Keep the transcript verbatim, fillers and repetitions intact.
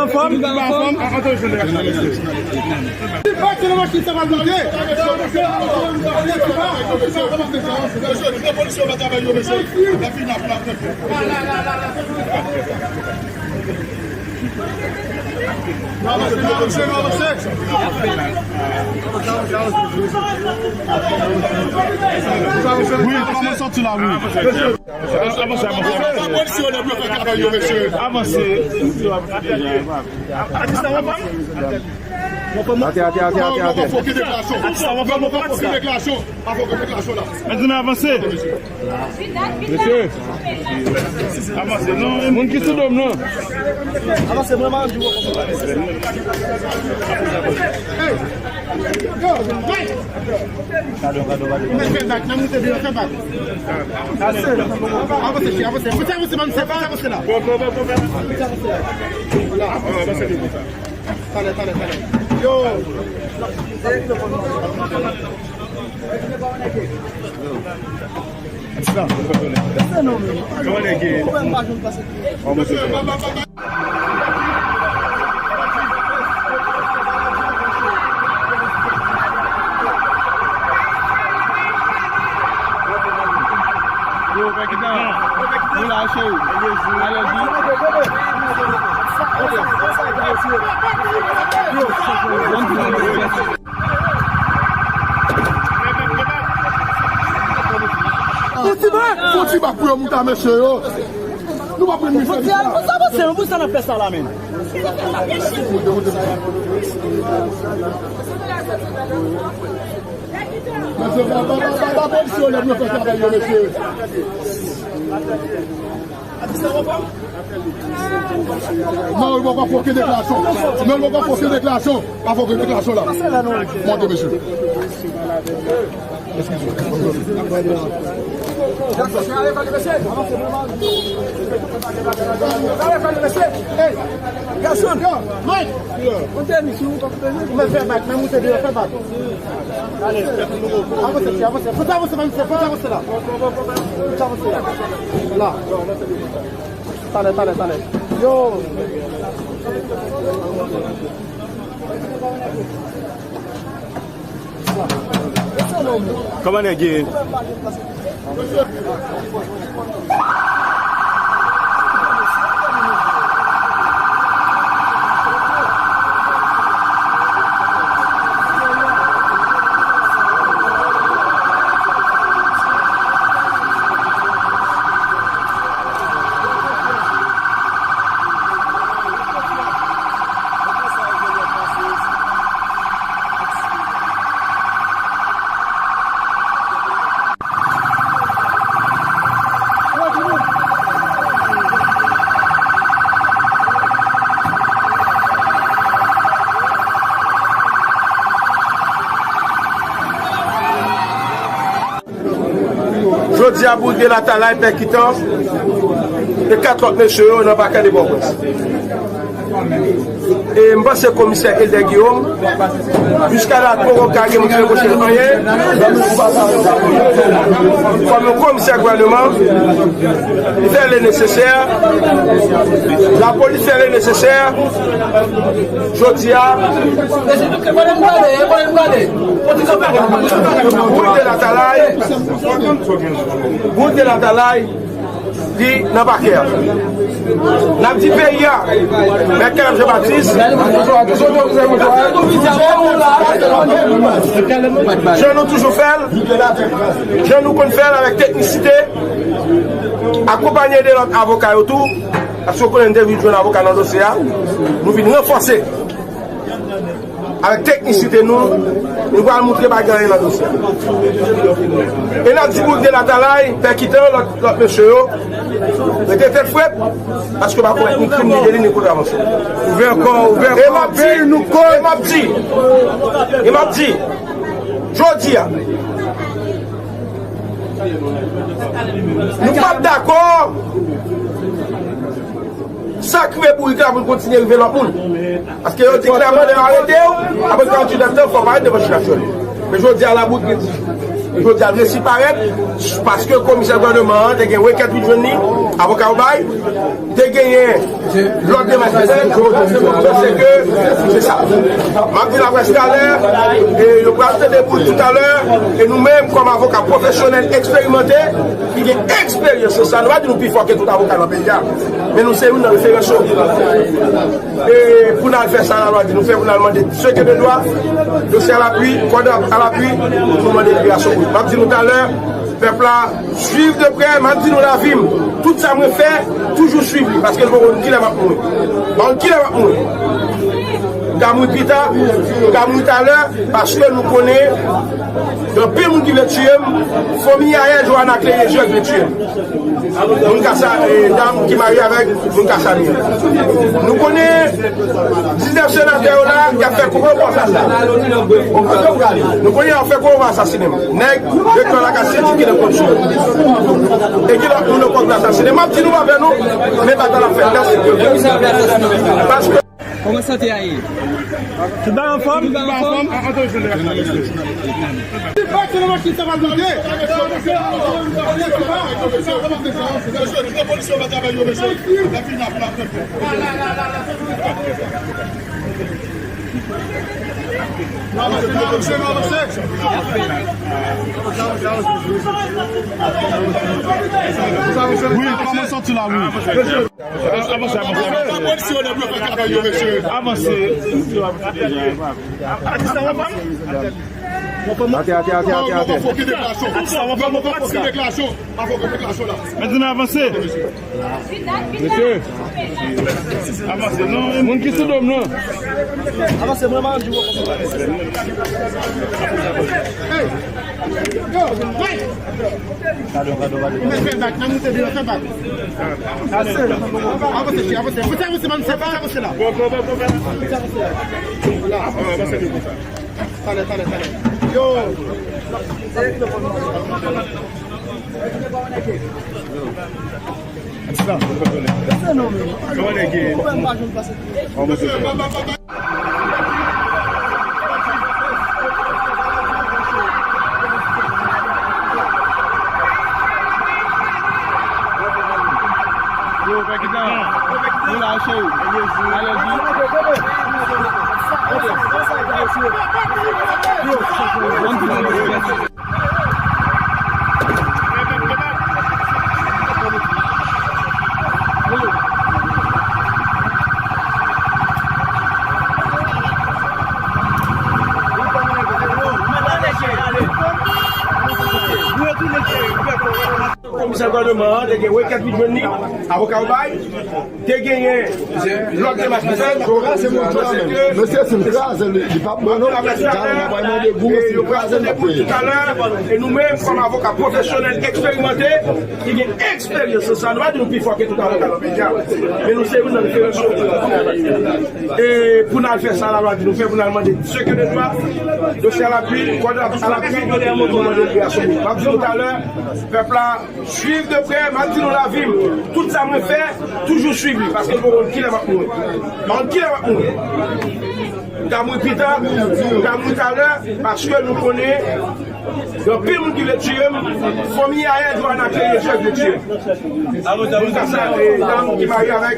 Anfòm? Anfòm? Wi, kòman sòti la, wi. Avanse, avanse, avanse. Avanse. Atè, atè, atè, atè, atè. Mèt zanmi, avanse. Mesye. Avanse, non. Moun ki sou do m nan. Avanse, mwen, mwen, mwen. Mwen fè bak, nan moute deyò, fè bak. Avanse, avanse. Fè avanse, man, fè avanse la. Talè, talè, talè. Yo. Yo, Pè Kitan, nou la, cheri. Alèzi. Fon ti bak, fon ti bak pou yo moute a mesye yo. Nou pa pran misye. Fon ti bak, fon sa, fon sa, fon sa n ap fè sa la menm. Mesye, ba, ba, ba, ba, ba polisye yo lè pou yo fè travay yo, mesye. Non, li poko fè okenn deklarasyon. Non, li poko fè okenn deklarasyon. Pa fè okenn deklarasyon la. Monte, mesye. Eskize. Gason, Mike. Ou mèt fè bak, men moute deyò, fè bak. Avanse, ti, avanse. Fò avanse, fò avanse la. Fò avanse la. La. Talè, talè, talè. Yo. Kòman nèg ye? Jodi a, Boug de Latalay pèkitan e kat lòt mesye yo nan pakè de Pòtoprens. E m panse komisè Elder Guillaume, jiska la, poko ka gen moun ki repwoche l anyen. Kòm yon komisè gouvènman, li fè le nesesè, lapolis fè le nesesè. Jodi a, Boug de Latalay, Boug de Latalay, li nan pakè a. N ap di peyi a, Mèt Caleb Jean Baptiste, jan nou toujou fè l, jan nou konn fè l avèk teknisite, akonpanye de lòt avoka yo tou, paske w konnen n te vin jwenn avoka nan dosye a, nou vin ranfòse. Avèk teknisite nou, nou pral moutre pa gen anyen nan dosye a. E n ap di Boug de Latalay, pèkitan, lòt, lòt mesye yo, rete tèt frèt, paske yo pa komèt ni krim, ni deli, ni kontravansyon. Ouvè kò, ouvè kò, peyi nou kò. E m ap di, e m ap di, e m ap di, jodi a, nou p ap dakò sa k rive bourik la pou l kontinye rive lòt moun. Paske yo di klèman, lè yo arete w, apre karanntuit èdtan, fò w parèt devan jij natirèl. Men jodi a la, Boug gen jij. Jodi a l resi parèt, paske komisè gouvènman an te gen rekèt li jwenn li, avoka yo bay, te genyen lòt demach li fè, se ke se sa. M ap di laprès talè, e yo pral tande boul toutalè, e nou menm kòm avoka pwofesyonèl eksperimante, ki gen eksperyans nan sa, nou pa di nou pi fò ke tout avoka nan peyi a, men nou se youn nan referans yo. E pou n al fè sa lalwa di nou fè, pou n al mande seke de dwa, dosye alapui, kòd alapui, pou nou mande liberasyon pou li. M ap di nou talè, pèp la, swiv de prè, m ap di nou lavi m. Tout sa mwen fè, toujou swiv li, paske m pa konn kilè m ap mouri. M pa konn kilè m ap mouri. M ka mouri pita, m ka mouri talè, paske nou konnen, gen anpil moun ki vle tiye m, fanmi Yaël Johanna Clé Joseph vle tiye m. Moun kasa, e, dam ki marye avèk moun kasa li. Nou konnen diznèf senatè yo la, y ap fè konplo pou asasinen. Nou konnen y ap fè konplo pou asasinen m. Nèg, rektè lakay sendike nan kondisyon. E gen lòt moun ankò ki asasinen. M ap di nou pa pè non, men batay la fèt. Paske Kòman sante a ye? Tout bagay anfòm? Tout bagay anfòm? Wi, kòman sòti la, wi. Avanse, avanse, avanse. Avanse. Ate, ate, ate, ate, ate. Mèt di nou avanse. Mesye. Avanse, non. Moun ki sou do m nan. Avanse, mwen, mwen, mwen. Yo, hey! Fè bak, nan moute deyò, fè bak. Avanse, avanse, avanse, avanse, avanse, avanse la. Talè, talè, talè. Yo! Komisè gouvènman an te gen rekèt li jwenn li, avoka yo bay, te genyen lòt demach li fè. Mesye, si m kraze li, li p ap bon non. Talè n ap mande gou, si m kraze l, l ap peye. E nou menm, kòm avoka pwofesyonèl eksperimante, ki gen eksperyans nan sa, nou pa di nou pi fò ke tout avoka nan peyi a, men nou se youn nan referans yo. E pou n al fè sa lalwa di nou fè, pou n al mande seke de dwa, dosye alapui, kòd alapui, nou mande liberasyon. M ap di nou talè, pèp la, swiv de prè, m ap di nou lavi m. Tout sa mwen fè, toujou swiv li, paske m pa konn kilè m ap mouri. M pa konn kilè m ap mouri. M ka mouri pita, m ka mouri talè, paske nou konnen, gen anpil moun ki vle tiye m, fanmi Yaël Johanna Clé Joseph vle tiye m. Moun kasa, e, dam ki marye avèk